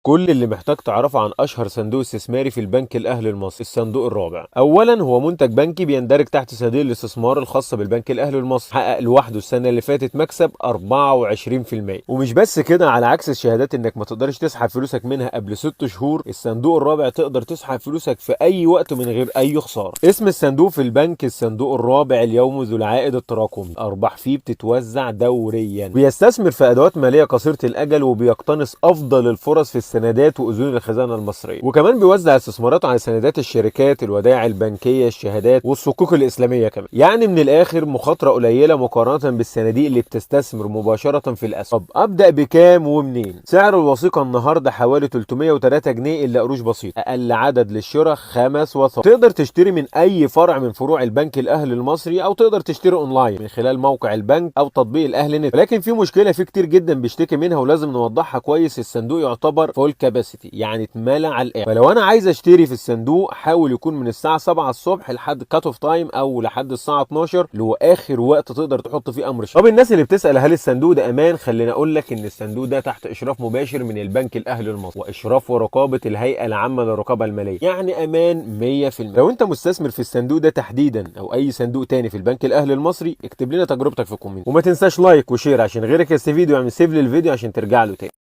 كل اللي محتاج تعرفه عن اشهر صندوق استثماري في البنك الاهلي المصري، الصندوق الرابع. اولا هو منتج بنكي بيندرج تحت صناديق الاستثمار الخاصة بالبنك الاهلي المصري، حقق لوحده السنة اللي فاتت مكسب 24%. ومش بس كده، على عكس الشهادات انك ما تقدرش تسحب فلوسك منها قبل 6 شهور، الصندوق الرابع تقدر تسحب فلوسك في اي وقت من غير اي خسارة. اسم الصندوق في البنك الصندوق الرابع اليومي ذو العائد التراكمي، ارباح فيه بتتوزع دوريا، بيستثمر في ادوات ماليه قصيرة الاجل وبيقتنص افضل الفرص في السندات واذون الخزانة المصريه، وكمان بيوزع استثماراته على سندات الشركات، الودائع البنكيه، الشهادات والصكوك الاسلامية كمان. يعني من الاخر مخاطره قليله مقارنة بالصناديق اللي بتستثمر مباشرة في الاسهم. طب ابدا بكام ومنين؟ سعر الوثيقة النهارده حوالي 303 جنيه الا قروش بسيط، اقل عدد للشراء 5 وثائق. تقدر تشتري من اي فرع من فروع البنك الاهلي المصري، او تقدر تشتري اونلاين من خلال موقع البنك او تطبيق الاهلي نت. ولكن في مشكلة في كتير جدا بيشتكي منها ولازم نوضحها كويس، الصندوق يعتبر full capacity، يعني اتملى على الاخر. فلو انا عايز اشتري في الصندوق حاول يكون من الساعة 7 الصبح لحد cut off time او لحد الساعة 12، اللي هو اخر وقت تقدر تحط فيه امر شراء. طب الناس اللي بتسال هل الصندوق ده امان، خلينا اقول لك ان الصندوق ده تحت اشراف مباشر من البنك الاهلي المصري واشراف ورقابه الهيئة العامة للرقابة الماليه، يعني امان 100%. لو انت مستثمر في الصندوق ده تحديدا او اي صندوق تاني في البنك الاهلي المصري، اكتب لنا تجربتك في ال comment، وما تنساش like و share عشان غيرك يستفيد ويعمل save للفيديو عشان ترجع له تاني.